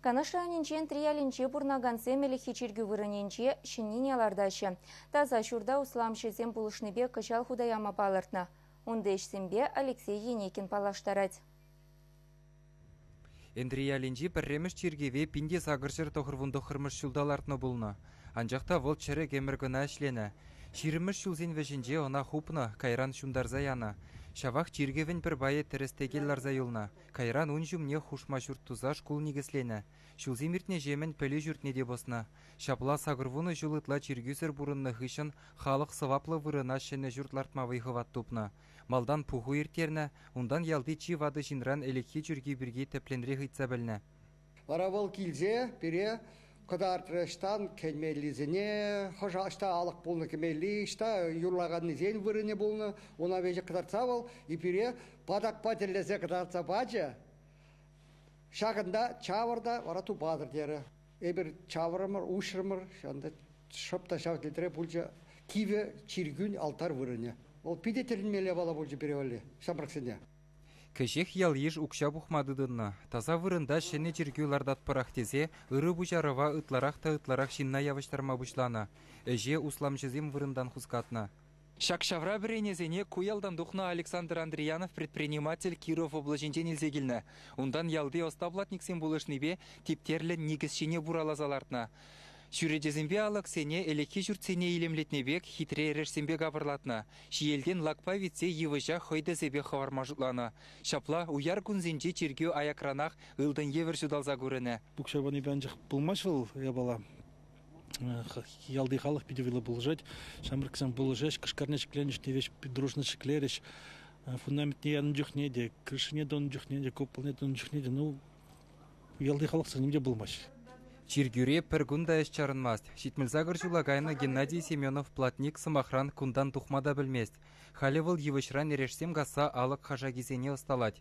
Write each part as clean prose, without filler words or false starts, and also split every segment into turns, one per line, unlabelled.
Канаш районӗнчи Энтриялӗнче пурӑнакансем ӗлӗкхи чиркӳ вырӑнӗнче ҫӗннине лартаҫҫӗ. Таса ҫурта усламҫӑсем пулӑшнипе кӑҫал хута яма палӑртнӑ. Унти ӗҫсемпе Алексей Енейкин паллаштарать.
Энтриялӗнчи пӗрремӗш чиркӗве 1899 ҫулта лартнӑ пулнӑ. Анчах та вӑл чӗрӗк ӗмӗр кӑна ӗҫленӗ. Ҫирӗммӗш ҫулсен вӗҫӗнче ӑна хупнӑ, кайран ҫунтарса янӑ. Ҫавах чиркӗвӗн пӗр пайӗ тӗрӗс-тӗкел ларса юлнӑ. Кайран ун ҫумне хушма ҫурт туса шкул никӗсленӗ. Ҫулсем иртнӗҫемӗн пӗлӳ ҫуртне те пӑснӑ. Ҫапла 80 ҫул ытла чиркӳсӗр пурӑннӑ хыҫҫӑн халӑх сӑваплӑ вырӑна ҫӗнӗ ҫурт лартма вӑй-хӑват тупнӑ. Малтан пуху ирттернӗ, унтан ялти чи ватӑ ҫынран ӗлӗкхи чиркӳ пирки тӗплӗнрех ыйтса пӗлнӗ.
Вара вӑл килсе пире кӑтартрӗ, ӑҫтан кӗмеллисене, хӑш ӑҫта алӑк пулнӑ кӗмелли, ӑҫта юрлаканнисен вырӑнӗ пулнӑ. Уна веҫех кӑтартса вӑл и пире патакпа тӗллесе кӑтартса пачӗ. Ҫакӑнта чавӑр та вара тупатӑр терӗ. Эпир чаврӑмӑр, уҫрӑмӑр, ҫавӑнта шӑп та ҫав тӗлтре пулчӗ кивӗ чиркӳн алтарь вырӑнӗ. Вӑл питӗ тӗлӗнмелле япала пулчӗ пире валли, ҫамрӑксене.
Кӗҫех ял-йыш укҫа пухма тытӑннӑ. Таса вырӑнта ҫӗнӗ чиркӳ лартатпӑрах тесе ырӑ пуҫарӑва ытларах та ытларах ҫынна явӑҫтарма пуҫланӑ. Ӗҫе усламҫӑсем вырӑнтан хускатнӑ. Ҫак ҫавра вӗренесене ку ялтан тухнӑ Александр Андриянов предприниматель Киров облаҫӗнчен илсе килнӗ. Унтан ялти ӑста платниксем пулӑшнипе типтерлӗ никӗс ҫине пураласа лартнӑ. Чӳречесемпе алӑксене ӗлӗкхи ҫуртсене илемлетнӗ пек хитре эрешсемпе капӑрлатнӑ. Ҫиелтен лакпа витсе йывӑҫа хӑй тӗсӗпе хӑварма шутланӑ. Ҫапла уяр кунсенче чиркӳ аякранах ылтӑн евӗр ҫуталса курӑнӗ.
Укҫа панипе анчах пулмасть вӑл япала. Ялти халӑх питӗ вӑйлӑ пулӑшать. Ҫамрӑксем пулӑшаҫ, кӑшкарне ҫӗкленӗҫ, тивӗҫ дружно ҫӗклерӗҫ. Фундаментне янӑ чухне те, крышине тунӑ чухне те, куполне тунӑ чухне те, ну, ялти халӑхсӑр ним те пулмасть.
Чиркӳре пӗр кун та ӗҫ чарӑнмасть. 78 ҫула кайнӑ Геннадий Семенов платник, сӑмахран, кунтан тухма та пӗлмест. Халӗ вӑл йывӑҫран эрешсем касса алӑк хашакисене ӑсталать.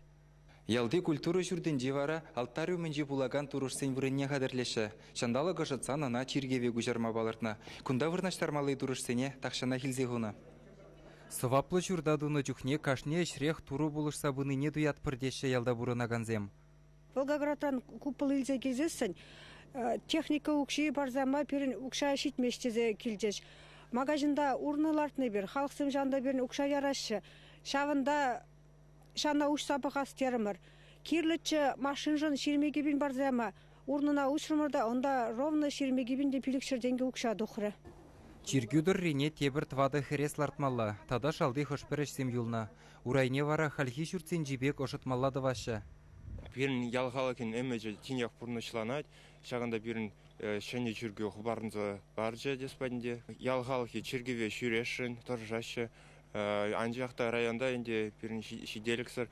Ялти культура ҫуртӗнче вара алтарь умӗнче пулакан турӑшсен вырӑнне хатӗрлеҫҫӗ. Ҫанталӑк ӑшӑтсан ӑна чиркӗве куҫарма палӑртнӑ. Кунта вырнаҫтармалли турӑшсене тахҫанах илсе хунӑ. Сӑваплӑ ҫурта тунӑ чухне кашни ӗҫрех Турӑ пулӑшса пынине туятпӑр теҫҫӗ ялта пурӑнакансем.
Волгоградран купол илсе килсессӗн техника укҫи парса ма пирӗн укҫа ҫитмест тесе килчӗҫ. Магазинта урнӑ лартнӑ эпир, халӑхсем ҫавӑнта пирӗн укҫа яраҫҫӗ. Ҫавӑнта ҫавна уҫса пӑхас терӗмӗр. Кирлӗччӗ машиншӑн 22 пин парса яма. Урнӑна уҫрӑмӑр та унта ровно 22 пин те 500 тенкӗ укҫа тухрӗ.
Чиркӳ тӑррине тепӗр тӑватӑ хӗрес лартмалла тата шалти хӑш-пӗр ӗҫсем юлнӑ. Урайне вара хальхи ҫуртсенчи пек ӑшӑтмалла тӑваҫҫӗ.
Пирӗн ял халӑхӗн ӗмӗчӗ тинех пурнӑҫланать. Ҫакӑнта пирӗн ҫӗнӗ чиркӳ хӑпарӑнса ларчӗ тес патӗнче. Ял халӑхӗ чиркӗве ҫӳресшӗн тӑрӑшаҫҫӗ. Анчах та районта ӗнтӗ пирӗн ҫителӗксӗр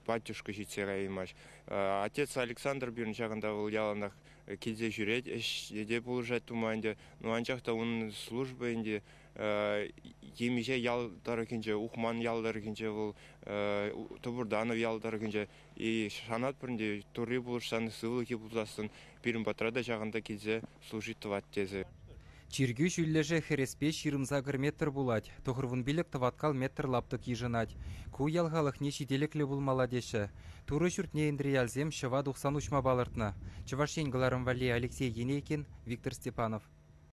батюшка ҫитсе каяймасть. Отец Александр пирӗн ҫакӑнта вӑл яланах килсе ҫӳрет, ӗҫ те пулӑшать тума ӗнтӗ. Ну, анчах та унӑн служба ӗнтӗ темиҫе ял тӑрӑхӗнче, Ухман ял тӑрӑхӗнче вӑл, Тӑпӑртанов ял тӑрӑхӗнче. И шанатпӑр ӗнтӗ, Турри пулӑшсан, сывлӑхӗ пулсассӑн пирӗн патра та ҫакӑнта килсе служить тӑвать тесе.
Чиркӳ ҫӳллӗшӗ хӗреспе 28 метр пулать, 95 тӑваткал метр лаптӑк йышӑнать. Ку ял халӑхне ҫителӗклӗ пулмалла теҫҫӗ. Турӑ ҫуртне Энтрияльсем ҫӑва тухсан уҫма палӑртнӑ. Чӑваш Ен кӑларӑм валли Алексей Енейкин, Виктор Степанов.